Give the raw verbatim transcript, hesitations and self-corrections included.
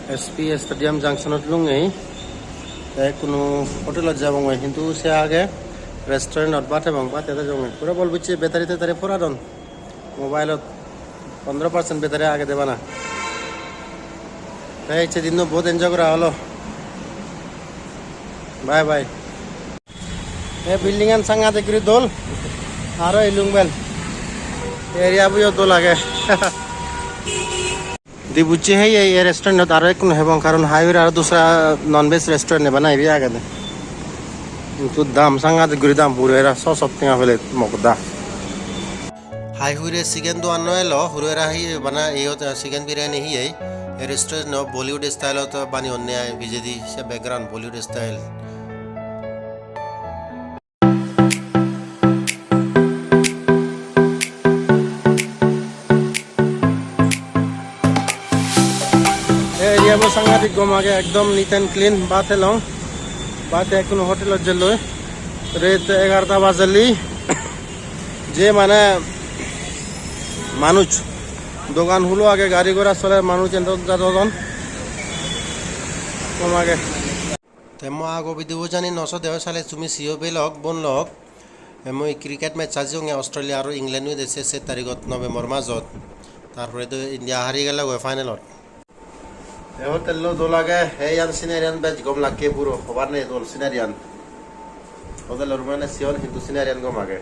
S P Stadium Junction-ot lungei. Te hono hotel-ot jebongoi, hintu se age restaurant-ot bhat hebong, bhat hede jebongoi. Puro bol bujje, battery tettery pora don. Mobile-ot pondro percent battery agede bana. Te ecche dinno bahut enjoy gora holo. Bye bye. Ei building-an sangadik guri dol. Aro ei Lungbel area-bo-yo dol age. Dibucche heye ei restaurant-ot aro ekkunu hebong, karon hai hure aro dusra non-veg restaurant bana ibe agede. Hintu dam sangadik guri dam, puro era so sot tenga plate mokda. Hai hure chicken dogan no elo, hure era hi bana iyot, eh, chicken biryani hiyei. Ei restaurant-o Bollywood style-ot baneyonne ai pijedi, se background Bollywood style. Ei area-bo sangadik gom age, ekdom neat and clean. Bhat helong, bhat ekkunu hotel-ot jelloi, ret egarota bajeli. Je mane manuj, dogan hulo age, gari gora soler, manuj endon jadon, gom age. Te mo ago video-bo jani no sode oi sale tumi siyo belok bonlok. Te mui cricket match sajiyonge Australia aro England-o ede se set tarigot November majot. Tar pore do India hari gelogoi final-ot. Te hotel-lo dol age, ei iyan scenery-an bej gom lakke puro, hobar nei dol scenery-an. Hotel-or mane siyon hintu scenery-an gom age.